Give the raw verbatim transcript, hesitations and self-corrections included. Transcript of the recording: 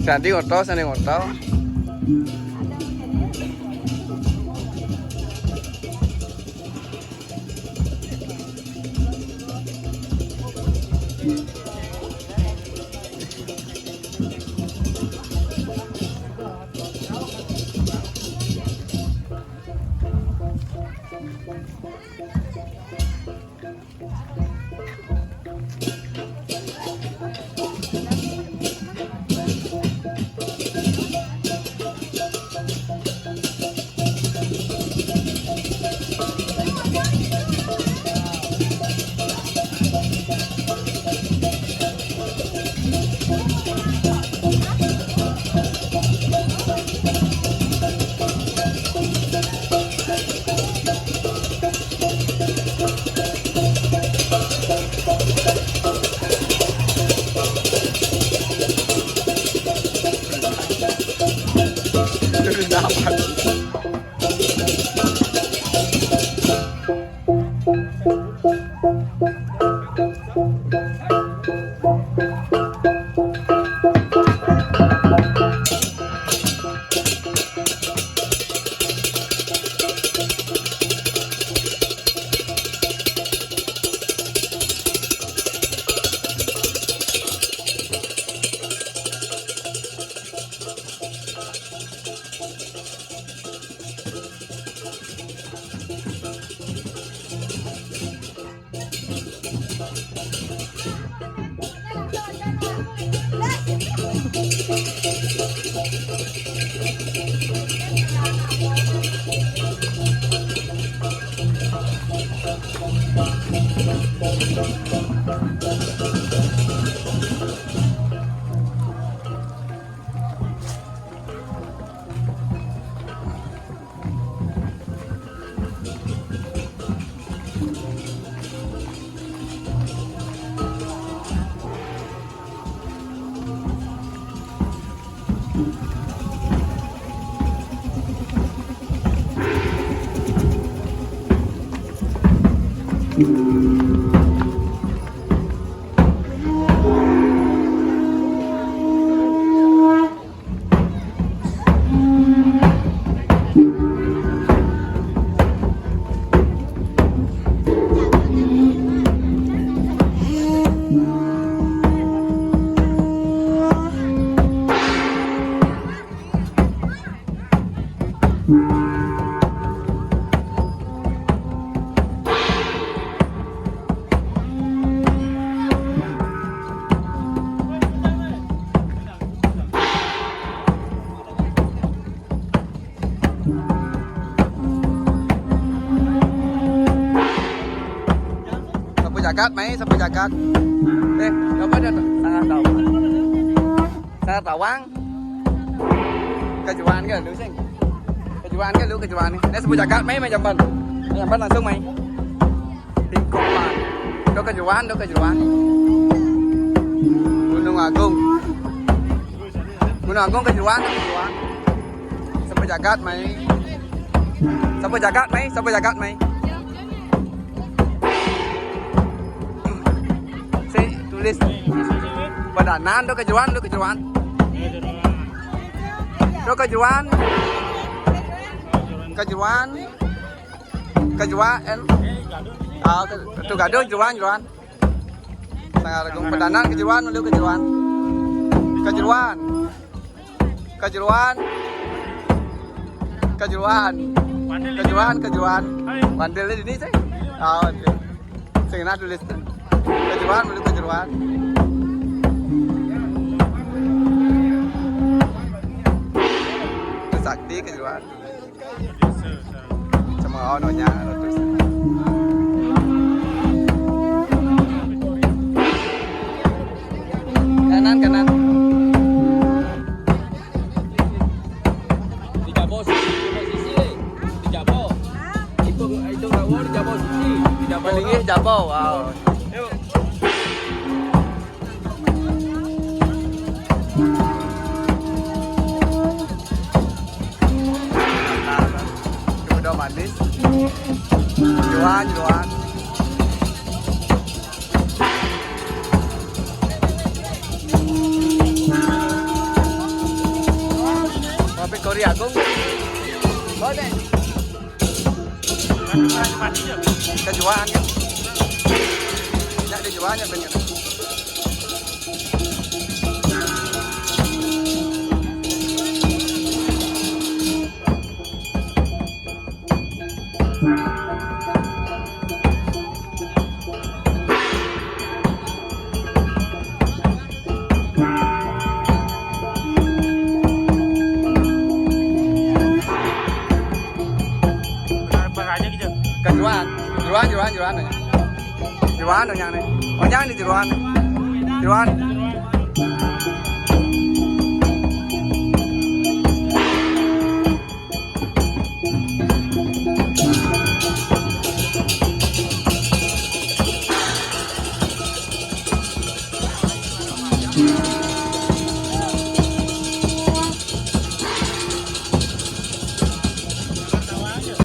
Sandi ngoto, sandi ngoto. Sapu jagat, mai, sapu jagat. Eh, apa dia tu? Sangat tahu. Sangat tawang. Kejuan ke lu, Sing? Kejuan ke lu, kejuan ni? Ni sapu jagat, mai, mai jamban. Mai jamban langsung, mai. Tingkok, mai. Do kejuan, do kejuan. Gunung Agung. Gunung Agung kejuan, kejuan. Sapu jagat, mai. Sapu jagat, mai. Sapu jagat, mai. Si tulis. Padanan, do kejuan, do kejuan. Do kejuan. Kejuan. Kejuan. Ah, ke-, tu gaduh, jeruan, jeruan. Sangat Agung Padanan, kejeruan, lu kejeruan. Kejeruan. Kejeruan. Kejeruan. Kejeruan, kejeruan. Wandil ni sih. Ah, wandil. Sing na tulis tu. Kejeruan, lu kejeruan. Sakti, kejeruan. Sama ono nya ratus. Kanan, kanan. Dijabo sisi, sisi. Dijabo. Itu, itu kawan dijabo sisi. Dijabo. Paling jabo, wow. Yuk. Udah manis. Juan, Juan. Tri Agung. Boleh. Kejuan ya. Nak dijual ya bener. Kan jeroan. Jeroan, jeroan, jeroan. Jeroan dong yang nih. Oh, yang di jeroan. Jeroan.